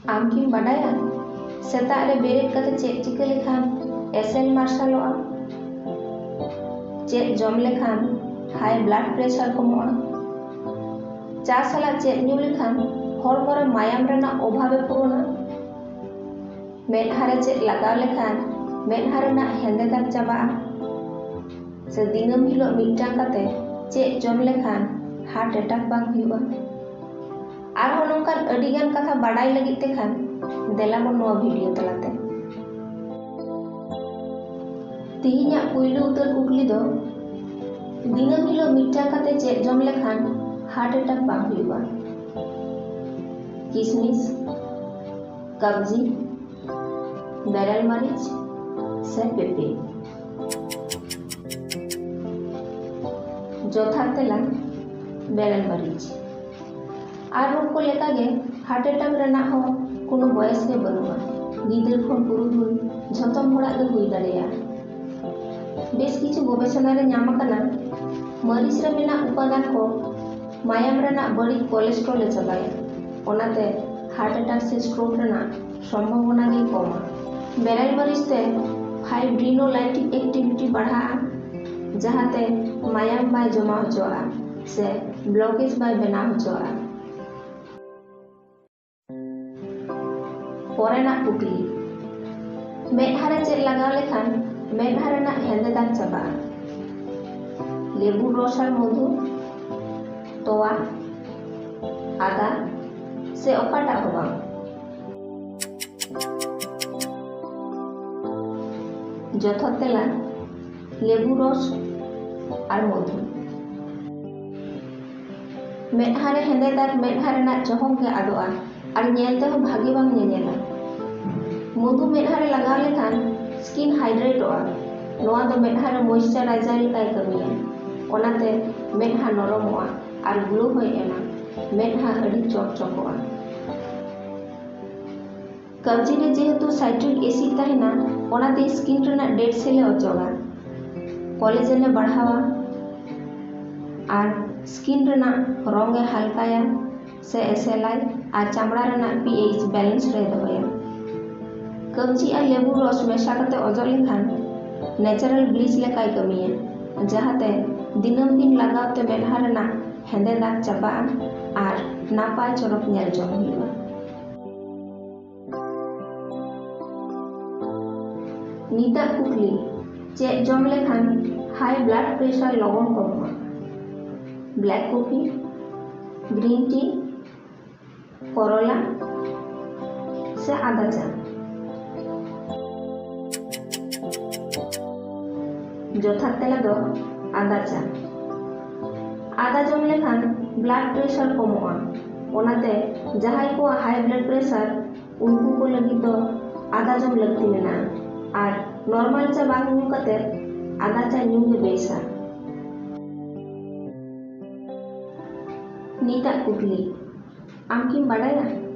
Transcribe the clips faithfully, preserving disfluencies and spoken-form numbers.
ᱟᱢ ᱠᱤᱢ ᱵᱟᱰᱟᱭᱟ ᱥᱮᱛᱟᱜ ᱨᱮ ᱵᱮᱨᱮᱫ ᱠᱟᱛᱮ ᱪᱮᱫ ᱪᱤᱠᱟᱹ ᱞᱮᱠᱷᱟᱱ ᱮᱥᱮᱞ ᱢᱟᱨᱥᱟᱞᱚᱜᱼᱟ? ᱪᱮᱫ ᱡᱚᱢ ᱞᱮᱠᱷᱟᱱ ᱦᱟᱭ ᱵᱞᱟᱰ ᱯᱨᱮᱥᱟᱨ ᱠᱚᱢᱚᱜᱼᱟ? ᱪᱟ ᱥᱟᱞᱟᱜ ᱪᱮᱫ ᱧᱩ ᱞᱮᱠᱷᱟᱱ ᱦᱚᱲᱢᱚ ᱨᱮ ᱢᱟᱭᱟᱢ ᱨᱮᱱᱟᱜ ᱚᱵᱷᱟᱵᱽ ᱮ ᱯᱩᱨᱩᱱᱟ? ᱢᱮᱫᱦᱟ ᱨᱮ ᱪᱮᱫ ᱞᱟᱜᱟᱣ ᱞᱮᱠᱷᱟᱱ ᱢᱮᱫᱦᱟ ᱨᱮᱱᱟᱜ ᱦᱮᱸᱫᱮ ᱫᱟᱜᱽ ᱪᱟᱵᱟᱜᱼᱟ? ᱥᱮ ᱫᱤᱱᱟᱹᱢ ᱦᱤᱞᱳᱜ ᱢᱤᱫᱴᱟᱝ ᱠᱟᱛᱮ ᱪᱮᱫ ᱡᱚᱢ ᱞᱮᱠᱷᱟᱱ ᱦᱟᱨᱴ ᱮᱴᱟᱠ ᱵᱟᱝ ᱦᱩᱭᱩᱜᱼᱟ? ᱟᱨᱦᱚᱸ ᱱᱚᱝᱠᱟᱱ ᱟᱹᱰᱤᱜᱟᱱ ᱠᱟᱛᱷᱟ ᱵᱟᱰᱟᱭ ᱞᱟᱹᱜᱤᱫ ᱛᱮ ᱠᱷᱟᱱ ᱫᱮᱞᱟ ᱵᱚᱱ ᱱᱚᱣᱟ ᱵᱷᱤᱰᱤᱭᱳ ᱛᱟᱞᱟᱛᱮ᱾ ᱛᱮᱦᱮᱧᱟᱜ ᱯᱩᱭᱞᱩ ᱩᱛᱟᱹᱨ ᱠᱩᱠᱞᱤ ᱫᱚ, ᱫᱤᱱᱟᱹᱢ ᱦᱤᱞᱳᱜ ᱢᱤᱫᱴᱟᱝ ᱠᱟᱛᱮ ᱪᱮᱫ ᱡᱚᱢ ᱞᱮᱠᱷᱟᱱ ᱦᱟᱨᱴ ᱮᱴᱟᱠ ᱵᱟᱝ ᱦᱩᱭᱩᱜᱼᱟ? ᱠᱤᱥᱢᱤᱥ, ᱠᱟᱵᱽᱡᱤ, ᱵᱮᱨᱮᱞ ᱢᱟᱹᱨᱤᱪ ᱥᱮ ᱯᱮᱸᱯᱮ? ᱡᱚᱛᱷᱟᱛ ᱛᱮᱞᱟ, ᱵᱮᱨᱮᱞ ᱢᱟᱹᱨᱤᱪ᱾ ᱟᱨ ᱨᱳᱜᱽ ᱠᱚ ᱞᱮᱠᱟᱜᱮ ᱦᱟᱨᱴ ᱮᱴᱟᱠ ᱨᱮᱱᱟᱜ ᱦᱚᱸ ᱠᱳᱱᱳ ᱵᱚᱭᱮᱥ ᱜᱮ ᱵᱟᱹᱱᱩᱜᱼᱟ᱾ ᱜᱤᱫᱟᱹᱨ ᱠᱷᱚᱱ ᱯᱩᱨᱩᱫᱷᱩᱞ ᱡᱷᱚᱛᱚᱢ ᱦᱚᱲᱟᱜ ᱜᱮ ᱦᱩᱭ ᱫᱟᱲᱮᱭᱟᱜᱼᱟ᱾ ᱵᱮᱥ ᱠᱤᱪᱷᱩ ᱜᱚᱵᱮᱥᱚᱱᱟ ᱨᱮ ᱧᱟᱢ ᱟᱠᱟᱱᱟ, ᱢᱟᱹᱨᱤᱪ ᱨᱮ ᱢᱮᱱᱟᱜ ᱩᱯᱟᱫᱟᱱ ᱠᱚ ᱢᱟᱭᱟᱢ ᱨᱮᱱᱟᱜ ᱵᱟᱹᱲᱤᱡ ᱠᱳᱞᱮᱥᱴᱨᱚᱞ ᱮ ᱪᱟᱵᱟᱭᱟ, ᱚᱱᱟᱛᱮ ᱦᱟᱨᱴ ᱮᱴᱟᱠ ᱥᱮ ᱥᱴᱨᱳᱠ ᱨᱮᱱᱟᱜ ᱥᱚᱢᱵᱷᱟᱵᱚᱱᱟ ᱜᱮᱭ ᱠᱚᱢᱟ᱾ ᱵᱮᱨᱮᱞ ᱢᱟᱹᱨᱤᱪ ᱛᱮ ᱯᱷᱟᱭᱤᱵᱨᱤᱱᱳᱞᱟᱭᱴᱤᱠ ᱮᱠᱴᱤᱵᱷᱤᱴᱤ ᱵᱟᱲᱦᱟᱜᱼᱟ, ᱡᱟᱦᱟᱸᱛᱮ ᱢᱟᱭᱟᱢ ᱵᱟᱭ ᱡᱚᱢᱟ ᱦᱚᱪᱚᱣᱟᱜᱼᱟ ᱥᱮ ᱵᱞᱚᱠᱮᱡᱽ ᱵᱟᱭ ᱵᱮᱱᱟᱣ ᱦᱚᱪᱚᱣᱟᱜᱼᱟ᱾ ᱯᱚᱨᱮᱱᱟᱜ ᱠᱩᱠᱞᱤ, ᱢᱮᱫᱦᱟ ᱨᱮ ᱪᱮᱫ ᱞᱟᱜᱟᱣ ᱞᱮᱠᱷᱟᱱ ᱢᱮᱫᱦᱟ ᱨᱮᱱᱟᱜ ᱦᱮᱸᱫᱮ ᱫᱟᱜᱽ ᱪᱟᱵᱟᱜᱼᱟ? ᱞᱮᱵᱩ ᱨᱚᱥ ᱟᱨ ᱢᱚᱫᱷᱩ, ᱛᱚᱣᱟ, ᱟᱫᱟ ᱥᱮ ᱚᱠᱟᱴᱟᱜ ᱦᱚᱸ ᱵᱟᱝ? ᱡᱚᱛᱷᱟᱛ ᱛᱮᱞᱟ, ᱞᱮᱵᱩ ᱨᱚᱥ ᱟᱨ ᱢᱚᱫᱷᱩ᱾ ᱢᱮᱫᱦᱟ ᱨᱮ ᱦᱮᱸᱫᱮ ᱫᱟᱜᱽ ᱢᱮᱫᱦᱟ ᱨᱮᱱᱟᱜ ᱪᱚᱦᱚᱠ ᱜᱮ ᱟᱫᱚᱜᱼᱟ ᱟᱨ ᱧᱮᱞ ᱛᱮᱦᱚᱸ ᱵᱷᱟᱜᱮ ᱵᱟᱝ ᱧᱮᱧᱮᱞᱟ᱾ ᱢᱚᱫᱷᱩ ᱢᱮᱫᱦᱟ ᱨᱮ ᱞᱟᱜᱟᱣ ᱞᱮᱠᱷᱟᱱ ᱥᱠᱤᱱ ᱦᱟᱭᱰᱨᱮᱴᱚᱜᱼᱟ᱾ ᱱᱚᱣᱟ ᱫᱚ ᱢᱮᱫᱦᱟ ᱨᱮ ᱢᱚᱭᱮᱥᱪᱟᱨᱟᱭᱡᱟᱨ ᱞᱮᱠᱟᱭ ᱠᱟᱹᱢᱤᱭᱟ, ᱚᱱᱟᱛᱮ ᱢᱮᱫᱦᱟ ᱱᱚᱨᱚᱢᱚᱜᱼᱟ ᱟᱨ ᱜᱞᱳ ᱦᱚᱸᱭ ᱮᱢᱟ᱾ ᱢᱮᱫᱦᱟ ᱟᱹᱰᱤ ᱪᱚᱠᱪᱚᱠᱚᱜᱼᱟ᱾ ᱠᱟᱵᱽᱡᱤ ᱨᱮ ᱡᱮᱦᱮᱛᱩ ᱥᱟᱭᱴᱨᱤᱠ ᱮᱥᱤᱰ ᱛᱟᱦᱮᱱᱟ, ᱚᱱᱟᱛᱮ ᱥᱠᱤᱱ ᱨᱮᱱᱟᱜ ᱰᱮᱰ ᱥᱮᱞ ᱮ ᱚᱪᱚᱜᱟ, ᱠᱚᱞᱮᱡᱮᱱ ᱮ ᱵᱟᱲᱦᱟᱣᱟ ᱟᱨ ᱥᱠᱤᱱ ᱨᱮᱱᱟᱜ ᱨᱚᱝ ᱮ ᱦᱟᱞᱠᱟᱭᱟ ᱥᱮ ᱮᱥᱮᱞᱟᱭ᱾ ᱟᱨ ᱪᱟᱢᱲᱟ ᱨᱮᱱᱟᱜ pH balance ᱨᱮ ᱫᱚᱦᱚᱭᱟ᱾ ᱠᱟᱹᱢᱪᱤ ᱟᱨ ᱞᱮᱵᱩ ᱨᱚᱥ ᱢᱮᱥᱟ ᱠᱟᱛᱮ ᱚᱡᱚᱜ ᱞᱮᱠᱷᱟᱱ natural bleach ᱞᱮᱠᱟᱭ ᱠᱟᱹᱢᱤᱭᱟ, ᱡᱟᱦᱟᱸᱛᱮ ᱫᱤᱱᱟᱹᱢ ᱫᱤᱱ ᱞᱟᱜᱟᱣ ᱛᱮ ᱢᱮᱫᱦᱟ ᱨᱮᱱᱟᱜ ᱦᱮᱸᱫᱮ ᱫᱟᱜᱽ ᱪᱟᱵᱟᱜᱼᱟ ᱟᱨ ᱱᱟᱯᱟᱭ ᱪᱚᱨᱚᱠ ᱧᱮᱞ ᱡᱚᱝ ᱦᱩᱭᱩᱜᱼᱟ᱾ ᱱᱤᱛᱟᱜ ᱠᱩᱠᱞᱤ, ᱪᱮᱫ ᱡᱚᱢ ᱞᱮᱠᱷᱟᱱ high blood pressure ᱞᱚᱜᱚᱱ ᱠᱚᱢᱚᱜᱼᱟ? Black coffee, green tea, ᱠᱚᱨᱚᱞᱟ ᱥᱮ ᱟᱫᱟ ᱪᱟ? ᱡᱚᱛᱷᱟᱛ ᱛᱮᱞᱟ ᱫᱚ ᱟᱫᱟ ᱪᱟ᱾ ᱟᱫᱟ ᱡᱚᱢ ᱞᱮᱠᱷᱟᱱ blood pressure ᱠᱚᱢᱚᱜᱼᱟ, ᱚᱱᱟᱛᱮ ᱡᱟᱦᱟᱸᱭ ᱠᱚᱣᱟᱜ high blood pressure, ᱩᱱᱠᱩ ᱠᱚ ᱞᱟᱹᱜᱤᱫ ᱫᱚ ᱟᱫᱟ ᱡᱚᱢ ᱞᱟᱹᱠᱛᱤ ᱢᱮᱱᱟᱜᱼᱟ ᱟᱨ normal ᱪᱟ ᱵᱟᱝ ᱧᱩ ᱠᱟᱛᱮ ᱟᱫᱟ ᱪᱟ ᱧᱩ ᱜᱮ ᱵᱮᱥᱟ᱾ ᱱᱤᱛᱟᱜ ᱠᱩᱠᱞᱤ, ᱟᱢ ᱠᱤᱢ ᱵᱟᱰᱟᱭᱟ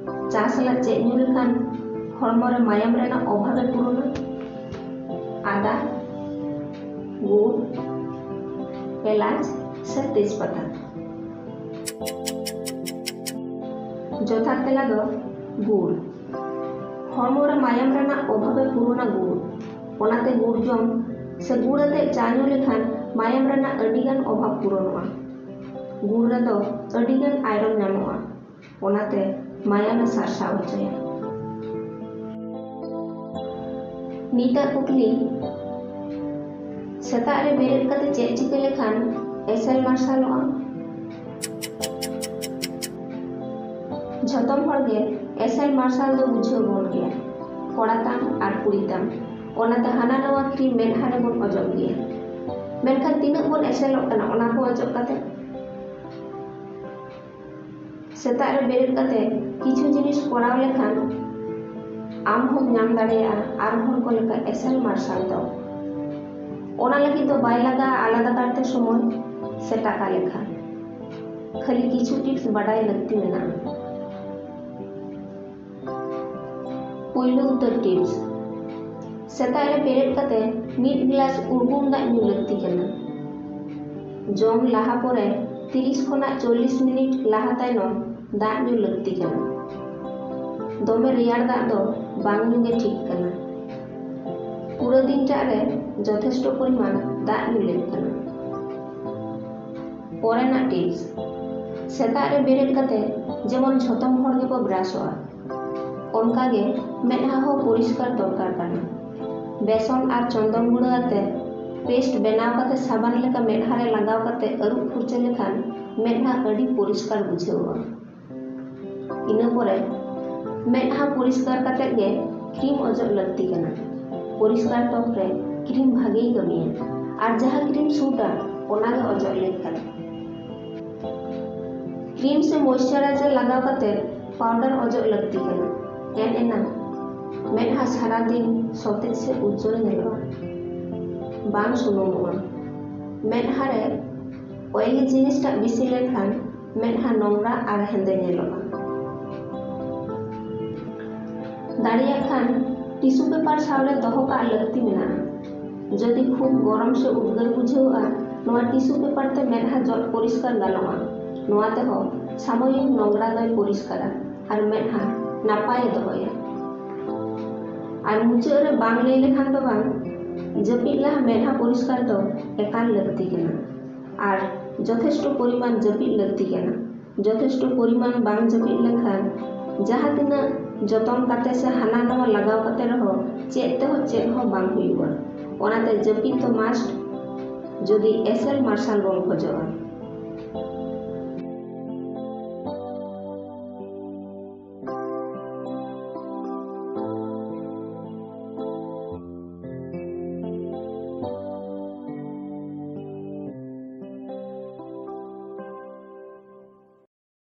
ᱪᱟ ᱥᱟᱞᱟᱜ ᱪᱮᱫ ᱧᱩ ᱞᱮᱠᱷᱟᱱ ᱦᱚᱲᱢᱚ ᱨᱮ ᱢᱟᱭᱟᱢ ᱨᱮᱱᱟᱜ ᱚᱵᱷᱟᱵᱽ ᱮ ᱯᱩᱨᱩᱱᱟ? ᱟᱫᱟ, ᱜᱩᱲ, ᱮᱞᱟᱪ ᱥᱮ ᱛᱮᱡᱽᱯᱟᱛᱟ? ᱡᱚᱛᱷᱟᱛ ᱛᱮᱞᱟ ᱫᱚ ᱜᱩᱲ᱾ ᱦᱚᱲᱢᱚ ᱨᱮ ᱢᱟᱭᱟᱢ ᱨᱮᱱᱟᱜ ᱚᱵᱷᱟᱵᱽ ᱮ ᱯᱩᱨᱩᱱᱟ ᱜᱩᱲ᱾ ᱚᱱᱟᱛᱮ ᱜᱩᱲ ᱡᱚᱢ ᱥᱮ ᱜᱩᱲ ᱟᱛᱮ ᱪᱟ ᱧᱩ ᱞᱮᱠᱷᱟᱱ ᱢᱟᱭᱟᱢ ᱨᱮᱱᱟᱜ ᱟᱹᱰᱤᱜᱟᱱ ᱚᱵᱷᱟᱵᱽ ᱯᱩᱨᱚᱱᱚᱜᱼᱟ᱾ ᱜᱩᱲ ᱨᱮᱫᱚ ᱟᱹᱰᱤᱜᱟᱱ iron ᱧᱟᱢᱚᱜᱼᱟ, ᱚᱱᱟᱛᱮ ᱢᱟᱭᱟᱢ ᱮ ᱥᱟᱨᱥᱟᱣ ᱦᱚᱪᱚᱭᱟ᱾ ᱱᱤᱛᱟᱜ ᱠᱩᱠᱞᱤ, ᱥᱮᱛᱟᱜ ᱨᱮ ᱵᱮᱨᱮᱫ ᱠᱟᱛᱮ ᱪᱮᱫ ᱪᱤᱠᱟᱹ ᱞᱮᱠᱷᱟᱱ ᱮᱥᱮᱞ ᱢᱟᱨᱥᱟᱞᱚᱜᱼᱟ? ᱡᱷᱚᱛᱚᱢ ᱦᱚᱲ ᱜᱮ ᱮᱥᱮᱞ ᱢᱟᱨᱥᱟᱞ ᱫᱚ ᱵᱩᱡᱷᱟᱹᱣ ᱵᱚᱱ ᱜᱮᱭᱟ, ᱠᱚᱲᱟ ᱛᱟᱢ ᱟᱨ ᱠᱩᱲᱤ ᱛᱟᱢ, ᱚᱱᱟᱛᱮ ᱦᱟᱱᱟ ᱱᱟᱣᱟ ᱠᱨᱤᱢ ᱢᱮᱫᱦᱟ ᱨᱮᱵᱚᱱ ᱚᱡᱚᱜ ᱜᱮᱭᱟ᱾ ᱢᱮᱱᱠᱷᱟᱱ ᱛᱤᱱᱟᱹᱜ ᱵᱚᱱ ᱮᱥᱮᱞᱚᱜ ᱠᱟᱱᱟ ᱚᱱᱟ ᱠᱚ ᱚᱡᱚᱜ ᱠᱟᱛᱮ? ᱥᱮᱛᱟᱜ ᱨᱮ ᱵᱮᱨᱮᱫ ᱠᱟᱛᱮ ᱠᱤᱪᱷᱩ ᱡᱤᱱᱤᱥ ᱠᱚᱨᱟᱣ ᱞᱮᱠᱷᱟᱱ ᱟᱢ ᱦᱚᱸᱢ ᱧᱟᱢ ᱫᱟᱲᱮᱭᱟᱜᱼᱟ ᱟᱨ ᱦᱚᱲ ᱠᱚ ᱞᱮᱠᱟ ᱮᱥᱮᱞ ᱢᱟᱨᱥᱟᱞ ᱫᱚ᱾ ᱚᱱᱟ ᱞᱟᱹᱜᱤᱫ ᱫᱚ ᱵᱟᱭ ᱞᱟᱜᱟᱜᱼᱟ ᱟᱞᱟᱫᱟ ᱠᱟᱨᱛᱮ ᱥᱚᱢᱚᱭ ᱥᱮ ᱴᱟᱠᱟ ᱞᱮᱠᱷᱟ᱾ ᱠᱷᱟᱹᱞᱤ ᱠᱤᱪᱷᱩ ᱴᱤᱯᱥ ᱵᱟᱰᱟᱭ ᱞᱟᱹᱠᱛᱤ ᱢᱮᱱᱟᱜᱼᱟ᱾ ᱯᱩᱭᱞᱩ ᱩᱛᱟᱹᱨ ᱴᱤᱯᱥ, ᱥᱮᱛᱟᱜ ᱨᱮ ᱵᱮᱨᱮᱫ ᱠᱟᱛᱮ ᱢᱤᱫ ᱜᱞᱟᱥ ᱩᱨᱜᱩᱢ ᱫᱟᱜ ᱧᱩ ᱞᱟᱹᱠᱛᱤ ᱠᱟᱱᱟ᱾ ᱡᱚᱢ ᱞᱟᱦᱟ ᱯᱚᱨᱮ ᱛᱤᱨᱤᱥ ᱠᱷᱚᱱᱟᱜ ᱪᱚᱞᱞᱤᱥ ᱢᱤᱱᱤᱴ ᱞᱟᱦᱟ ᱛᱟᱭᱱᱚᱢ ᱫᱟᱜ ᱧᱩ ᱞᱟᱹᱠᱛᱤ ᱠᱟᱱᱟ᱾ ᱫᱚᱢᱮ ᱨᱮᱭᱟᱲ ᱫᱟᱜ ᱫᱚ ᱵᱟᱝ ᱧᱩ ᱜᱮ ᱴᱷᱤᱠ ᱠᱟᱱᱟ᱾ ᱯᱩᱨᱟᱹ ᱫᱤᱱᱴᱟᱜ ᱨᱮ ᱡᱚᱛᱷᱮᱥᱴᱚ ᱯᱚᱨᱤᱢᱟᱱ ᱫᱟᱜ ᱧᱩ ᱞᱮᱠ ᱠᱟᱱᱟ᱾ ᱯᱚᱨᱮᱱᱟᱜ ᱴᱤᱯᱥ, ᱥᱮᱛᱟᱜ ᱨᱮ ᱵᱮᱨᱮᱫ ᱠᱟᱛᱮ ᱡᱮᱢᱚᱱ ᱡᱷᱚᱛᱚᱢ ᱦᱚᱲ ᱜᱮᱵᱚ ᱵᱨᱟᱥᱚᱜᱼᱟ, ᱚᱱᱠᱟᱜᱮ ᱢᱮᱫᱦᱟ ᱦᱚᱸ ᱯᱚᱨᱤᱥᱠᱟᱨ ᱫᱚᱨᱠᱟᱨ ᱠᱟᱱᱟ᱾ ᱵᱮᱥᱚᱱ ᱟᱨ ᱪᱚᱱᱫᱚᱱ ᱜᱩᱲᱟᱹ ᱟᱛᱮ ᱯᱮᱥᱴ ᱵᱮᱱᱟᱣ ᱠᱟᱛᱮ ᱥᱟᱵᱟᱱ ᱞᱮᱠᱟ ᱢᱮᱫᱦᱟ ᱨᱮ ᱞᱟᱜᱟᱣ ᱠᱟᱛᱮ ᱟᱹᱨᱩᱵ ᱯᱷᱩᱨᱪᱟᱹ ᱞᱮᱠᱷᱟᱱ ᱢᱮᱫᱦᱟ ᱟᱹᱰᱤ ᱯᱚᱨᱤᱥᱠᱟᱨ ᱵᱩᱡᱷᱟᱹᱣᱜᱼᱟ᱾ ᱤᱱᱟᱹ ᱯᱚᱨᱮ ᱢᱮᱫᱦᱟ ᱯᱚᱨᱤᱥᱠᱟᱨ ᱠᱟᱛᱮ ᱜᱮ ᱠᱨᱤᱢ ᱚᱡᱚᱜ ᱞᱟᱹᱠᱛᱤ ᱠᱟᱱᱟ᱾ ᱯᱚᱨᱤᱥᱠᱟᱨ ᱛᱚᱠ ᱨᱮ ᱠᱨᱤᱢ ᱵᱷᱟᱜᱮᱭ ᱠᱟᱹᱢᱤᱭᱟ᱾ ᱟᱨ ᱡᱟᱦᱟᱸ ᱠᱨᱤᱢ ᱥᱩᱴᱟ, ᱚᱱᱟᱜᱮ ᱚᱡᱚᱜ ᱞᱮᱠ ᱠᱟᱱᱟ᱾ ᱠᱨᱤᱢ ᱥᱮ ᱢᱚᱭᱮᱥᱪᱟᱨᱟᱭᱡᱟᱨ ᱞᱟᱜᱟᱣ ᱠᱟᱛᱮ ᱯᱟᱣᱰᱟᱨ ᱚᱡᱚᱜ ᱞᱟᱹᱠᱛᱤ ᱠᱟᱱᱟ᱾ ᱮᱱ ᱮᱱᱟᱝ ᱢᱮᱫᱦᱟ ᱥᱟᱨᱟᱫᱤᱱ ᱥᱚᱛᱮᱡ ᱥᱮ ᱩᱡᱽᱡᱚᱞ ᱧᱮᱞᱚᱜᱼᱟ, ᱵᱟᱝ ᱥᱩᱱᱩᱢᱚᱜᱼᱟ᱾ ᱢᱮᱫᱦᱟ ᱨᱮ ᱚᱭᱮᱞᱤ ᱡᱤᱱᱤᱥᱴᱟᱜ ᱵᱮᱥᱤ ᱞᱮᱱᱠᱷᱟᱱ ᱢᱮᱫᱦᱟ ᱱᱚᱝᱨᱟ ᱟᱨ ᱦᱮᱸᱫᱮ ᱧᱮᱞᱚᱜᱼᱟ᱾ ᱫᱟᱲᱮᱭᱟᱜ ᱠᱷᱟᱱ ᱴᱤᱥᱩ ᱯᱮᱯᱟᱨ ᱥᱟᱶᱨᱮ ᱫᱚᱦᱚ ᱠᱟᱜ ᱞᱟᱹᱠᱛᱤ ᱢᱮᱱᱟᱜᱼᱟ᱾ ᱡᱩᱫᱤ ᱠᱷᱩᱵ ᱜᱚᱨᱚᱢ ᱥᱮ ᱩᱫᱽᱜᱟᱹᱨ ᱵᱩᱡᱷᱟᱹᱣᱜᱼᱟ, ᱱᱚᱣᱟ ᱴᱤᱥᱩ ᱯᱮᱯᱟᱨ ᱛᱮ ᱢᱮᱫᱦᱟ ᱡᱚᱫ ᱯᱚᱨᱤᱥᱠᱟᱨ ᱜᱟᱱᱚᱜᱼᱟ᱾ ᱱᱚᱣᱟ ᱛᱮᱦᱚᱸ ᱥᱟᱢᱚᱭᱤᱠ ᱱᱚᱝᱨᱟ ᱫᱚᱭ ᱯᱚᱨᱤᱥᱠᱟᱨᱟ ᱟᱨ ᱢᱮᱫᱦᱟ ᱱᱟᱯᱟᱭᱮ ᱫᱚᱦᱚᱭᱟ᱾ ᱟᱨ ᱢᱩᱪᱟᱹᱫ ᱨᱮ ᱵᱟᱝ ᱞᱟᱹᱭ ᱞᱮᱠᱷᱟᱱ ᱫᱚ ᱵᱟᱝ, ᱡᱟᱹᱯᱤᱫ ᱞᱟᱦᱟ ᱢᱮᱫᱦᱟ ᱯᱚᱨᱤᱥᱠᱟᱨ ᱫᱚ ᱮᱠᱟᱞ ᱞᱟᱹᱠᱛᱤ ᱠᱟᱱᱟ᱾ ᱟᱨ ᱡᱚᱛᱷᱮᱥᱴᱚ ᱯᱚᱨᱤᱢᱟᱱ ᱡᱟᱹᱯᱤᱫ ᱞᱟᱹᱠᱛᱤ ᱠᱟᱱᱟ᱾ ᱡᱚᱛᱷᱮᱥᱴᱚ ᱯᱚᱨᱤᱢᱟᱱ ᱵᱟᱝ ᱡᱟᱹᱯᱤᱫ ᱞᱮᱱᱠᱷᱟᱱ ᱡᱟᱦᱟᱸ ᱛᱤᱱᱟᱹᱜ ᱡᱚᱛᱚᱱ ᱠᱟᱛᱮ ᱥᱮ ᱦᱟᱱᱟ ᱱᱟᱣᱟ ᱞᱟᱜᱟᱣ ᱠᱟᱛᱮ ᱨᱮᱦᱚᱸ ᱪᱮᱫ ᱛᱮᱦᱚᱸ ᱪᱮᱫ ᱦᱚᱸ ᱵᱟᱝ ᱦᱩᱭᱩᱜᱼᱟ᱾ ᱚᱱᱟᱛᱮ ᱡᱟᱹᱯᱤᱫ ᱫᱚ ᱢᱟᱥᱴ᱾ ᱡᱩᱫᱤ ᱮᱥᱮᱞ ᱢᱟᱨᱥᱟᱞ ᱵᱚᱱ ᱠᱷᱚᱡᱚᱜᱼᱟ,